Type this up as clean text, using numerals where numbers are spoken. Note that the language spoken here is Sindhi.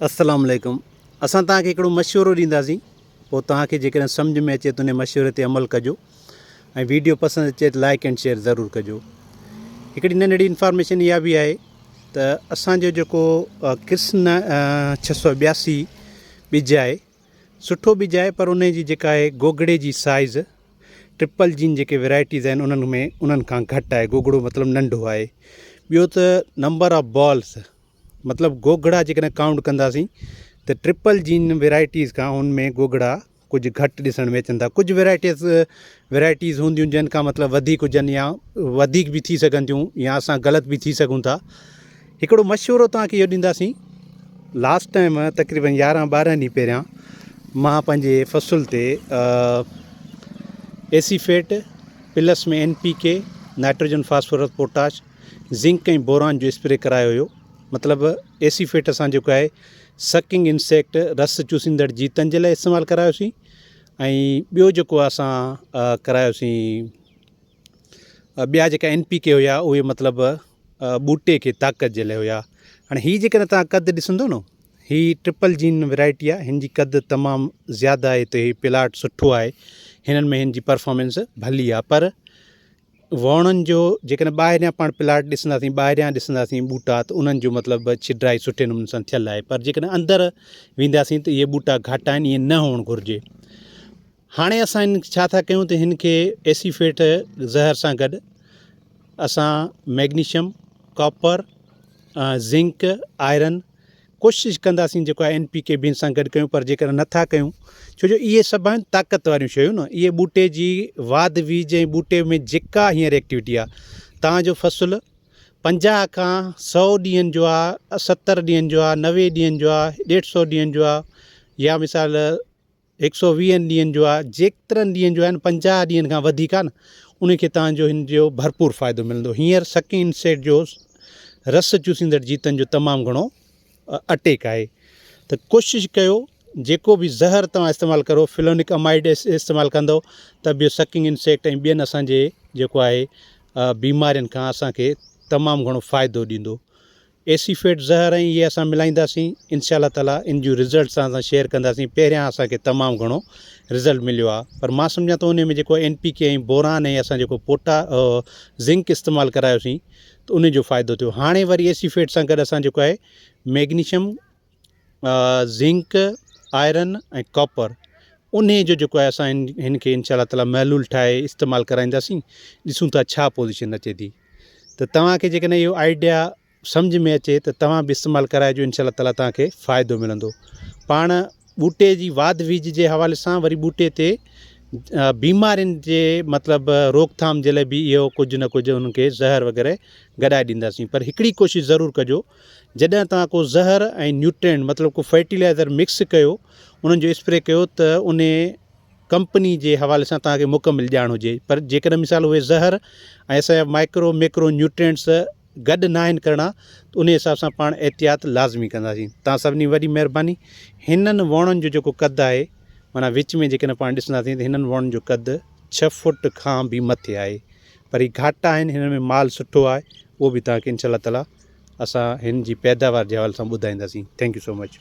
السلام عليڪم اسان توهان کي هڪڙو مشورو ڏينداسين پوء توهان کي جيڪڏهن سمجهه ۾ اچي ته ان مشوري تي عمل ڪجو ۽ ويڊيو پسند اچي ته لائڪ اينڊ شيئر ضرور ڪجو هڪڙي ننڍڙي انفارميشن اها به آهي ته اسان جو جيڪو ڪرشن 682 ٻج آهي سٺو ٻج آهي پر ان جي جيڪا آهي گوگڙي جي سائز ٽرپل جين جيڪي ورائٽيز آهن انهن ۾ انهن کان گهٽ آهي گوگڙو مطلب ننڍو آهي ٻيو ته نمبر آف بالس مطلب گوگڙا جيڪڏهن ڪائونٽ ڪنداسين ته ٽرپل جين ورائٽيز کان ان ۾ گوگڙا ڪجهه گهٽ ڏسڻ ۾ اچن ٿا ڪجهه ورائٽيز ورائٽيز هونديون جن کان مطلب وڌيڪ هجن يا وڌيڪ به ٿي سگهن ٿيون يا اسان غلط به ٿي سگهون ٿا هڪڙو مشورو توهان کي اهو ڏينداسين لاسٽ ٽائيم تقريبن يارهن ٻارهن ڏينهن پهريان مان پنهنجي فصل تي acephate plus ۾ N P K nitrogen phosphorus potash zinc ۽ boron جو اسپري ڪرايو هيو مطلب ايسيفيٽ اسان جيڪو آهي سڪنگ انسيڪٽ رس چوسيندڙ جيتن جي لاء استعمال ڪرايوسين ۽ ٻيو جيڪو اسان ڪرايوسين ٻيا جيڪا اين پي ڪي هيا اهي مطلب ٻوٽي کي طاقت جي لاء هيا هاڻي هي جيڪڏهن تان قد ڏسندو نو هي ٽرپل جين ورائٽي آهي هن جي قد تمام زياده آهي ته هي پلاٽ سٺو آهي هنن ۾ هن جي پرفارمنس ڀلي آهي پر ووڻن جو جيڪڏهن ٻاهريان پاڻ پلاٽ ڏسنداسين ٻاهريان ڏسنداسين ٻوٽا ته انهن جو مطلب ڇڊرائي سٺي نموني سان ٿيل آهي پر جيڪڏهن اندر وينداسين ته اهي ٻوٽا گهٽ آهن ائين نه هئڻ گهرجي هاڻي اسان هن ڇا ٿا ڪيون ته هن کي ايسيفيٽ زهر سان گڏ اسان ميگنيشم ڪاپر زنڪ آئرن ڪوشش ڪنداسين جيڪو آهي اين پي ڪي به سان گڏ ڪيون پر جيڪڏهن نٿا ڪيون ڇو جو اهي سڀ آهن طاقت واريون شيون نه اهي ٻوٽي جي واڌ ويجهه ۽ ٻوٽي ۾ جيڪا هينئر ايڪٽيوٽي آهي تان جو فصل 50 کان سو ڏينهن جو آهي 70 ڏينهن جو آهي 90 ڏينهن جو آهي ڏيڍ سو ڏينهن جو آهي يا مثال هڪ سو ويهن ڏينهن جو آهي جيترن ڏينهن جو آهي نه 50 ڏينهن کان وڌيڪ آهي نه ان کي تان جو هن جو ڀرپور فائدو ملندو هينئر سڪي انسيٽ جو رس چوسيندڙ جيتن جو تمام گهڻو اٽيڪ آهي ته ڪوشش ڪيو جيڪو به زهر توهان استعمال ڪرو فلونڪ امائڊ استعمال ڪندو ته به سڪنگ انسيڪٽ ۽ ٻين اسان جي جيڪو آهي بيمارين کان اسان کي تمام گهڻو فائدو ڏيندو ايسيفيٽ زهر ۽ اهي اسان ملائينداسين انشاء الله تعالي ان جون رزلٽ سان اسان شيئر ڪنداسين پهريان اسان کي تمام گهڻو رزلٽ مليو آهي پر مان سمجهان ٿو ان ۾ جيڪو اين پي ڪي ۽ بوران ۽ اسان جيڪو پوٽا زنڪ استعمال ڪرايوسين ته ان جو فائدو ٿيو هاڻي وري ايسيفيٽ سان گڏ اسان جيڪو آهي ميگنيشم زنڪ آئرن ۽ ڪاپر انهي جو جيڪو آهي اسان هن کي انشاء الله تعالي محلول ٺاهي استعمال ڪرائينداسين ڏسون ٿا ڇا پوزيشن اچي ٿي ته توهان کي جيڪڏهن اهو آئيڊيا سمجهه ۾ اچي ته توهان به استعمال ڪرائجو انشاء الله تعالي توهان کي فائدو ملندو پاڻ ٻوٽي جي واڌ ويجهه جي حوالي سان وري ٻوٽي تي بيمارين جي مطلب روڪٿام جي لاء به اهو ڪجهه نه ڪجهه انهن کي زهر وغيره گڏائي ڏينداسين پر هڪڙي ڪوشش ضرور ڪجو جڏهن توهان ڪو زهر ۽ نيوٽرينٽ مطلب ڪو فرٽيلائزر مڪس ڪيو انهن جو اسپري ڪيو ته ان ڪمپني جي حوالي سان توهان کي مڪمل ڄاڻ هجي پر جيڪڏهن مثال اهي زهر ۽ اسان جا مائڪرو ميڪرو نيوٽرينٽس گڏ ناهن ڪرڻا ته انهي حساب سان پاڻ احتياط لازمي ڪنداسين توهان سڀني وڏي مهرباني هنن ووڻن جو جيڪو قد آهي معنيٰ وچ ۾ جيڪڏهن پاڻ ڏسنداسين ته هنن ووڻن جو قد 6 فوٽ کان به مٿي آهي پر هي گهاٽا آهن هنن ۾ مال سٺو آهي اهو به توهان کي انشاء الله تعالي اسان هن جي پيداوار جي حوالي سان ٻڌائينداسين thank you so much.